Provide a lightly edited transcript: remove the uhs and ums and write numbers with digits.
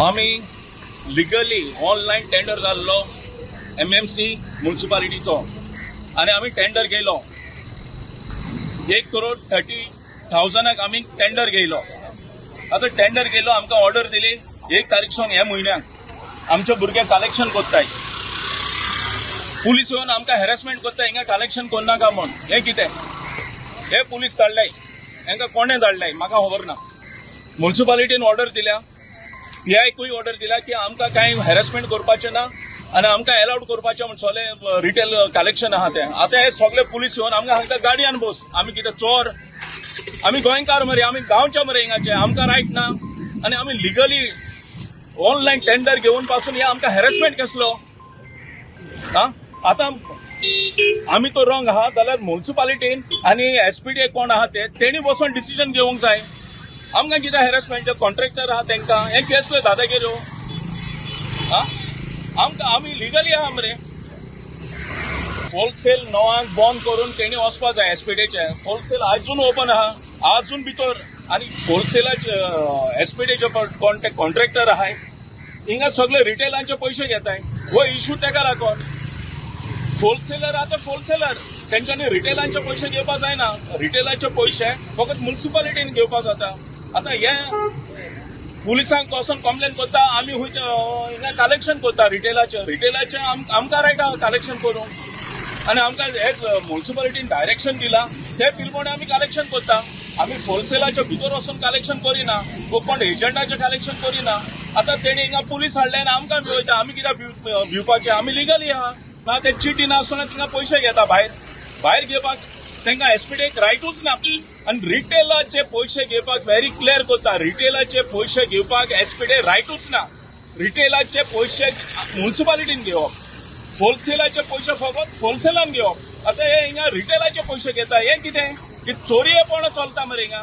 आमी legally online tender जाल्लो MMC म्युन्सिपालिटीचो आनी आमी टेंडर घेयलो. 1 करोड 30 थावजंडाक आमी टेंडर घेयलो. आतां टेंडर घेयलो, आमकां ऑर्डर दिली 1 तारीख सावन. ह्या म्हयन्याक आमचे भुरगे कलेक्शन कोत्ताय, पुलीस येवन आमकां हॅरेसमेंट करता, हिंगा कलेक्शन करनाका म्हूण. हें कितें? हे पुलीस धाडलाय, हेंकां कोणें धाडलाय म्हाका खबर ना. म्युन्सिपालिटीन ऑर्डर दिल्या, पीआयकूय ऑर्डर दिल्या की आमकां कांय हॅरेसमेंट करपाचें ना आनी आमकां एलावड करपाचें म्हूण सगळें रिटेल कलेक्शन आहा तें. आतां हे सगळे पुलीस येवन आमकां सांगता, गाडयान बस. आमी कितें चोर? आमी गोंयकार मरे, आमी गांवचे मरे हिंगाचे. आमकां रायट ना? आनी आमी लिगली ऑनलायन टेंडर घेवन पासून हे आमकां हॅरेसमेंट कसलो? हा, आतां आमी तो रॉंग आहा जाल्यार म्युन्सिपालिटीन आनी एसपीडी कोण आहा ते तेणी बसून डिसिजन घेवंक जाय. आमकां कितें हॅरेसमेंट? कॉन्ट्रॅक्टर आहा तेंकां, हें केसल्यो दादागिऱ्यो? हा, आमकां, आमी लिगली आहा मरे. होलसेल 9 आंक बंद करून तेणी वचपा जाय एसपीडीचे. होलसेल अजून ओपन आहा, अजून भितर. आनी होलसेलाचे एसपीडीचे कोण ते कॉन्ट्रॅक्टर आहाय, हिंगा सगळे रिटेलांचे पयशे घेताय. हो इशू तेका लागून होलसेलर, आतां होलसेलर तेंच्यांनी रिटेलांचे पयशे घेवपा जायना. रिटेलाचे पयशे फकत म्युन्सिपालिटीन घेवपा जाता. आतां हे पुलिसांक वचोन कंप्लेन करता. आमी खंय हिंगा कलेक्शन करता रिटेलाचे. रिटेलाचे आमकां रायट आहा कलेक्शन करूंक आनी आमकां हेच म्युन्सिपालिटीन डायरेक्शन दिला, ते प्रमाणे आमी कलेक्शन करता. आमी होलसेलाच्या भितर वचून कलेक्शन करिना वो कोण एजंटाचें कलेक्शन करिना. आतां तेणी हिंगा पुलीस हाडले आनी आमकां भिवयता. आमी कित्याक भिवपाचें? आमी लिगली आहा ना. ते चिटी नासतना थिंगा पयशे घेता भायर. भायर घेवपाक तांकां एसपीडीक रायटूच ना. आनी रिटेलाचे पयशे घेवपाक व्हेरी क्लियर करता, रिटेलाचे पयशे घेवपाक एसपीडी रायटूच ना. रिटेलाचे पयशे म्युन्सिपालिटीन घेवप, होलसेलाचे पयशे फकत होलसेलान घेवप. आतां हे हिंगा रिटेलाचे पयशे घेता, हें कितें की चोरयेपण चलता मरे हिंगा.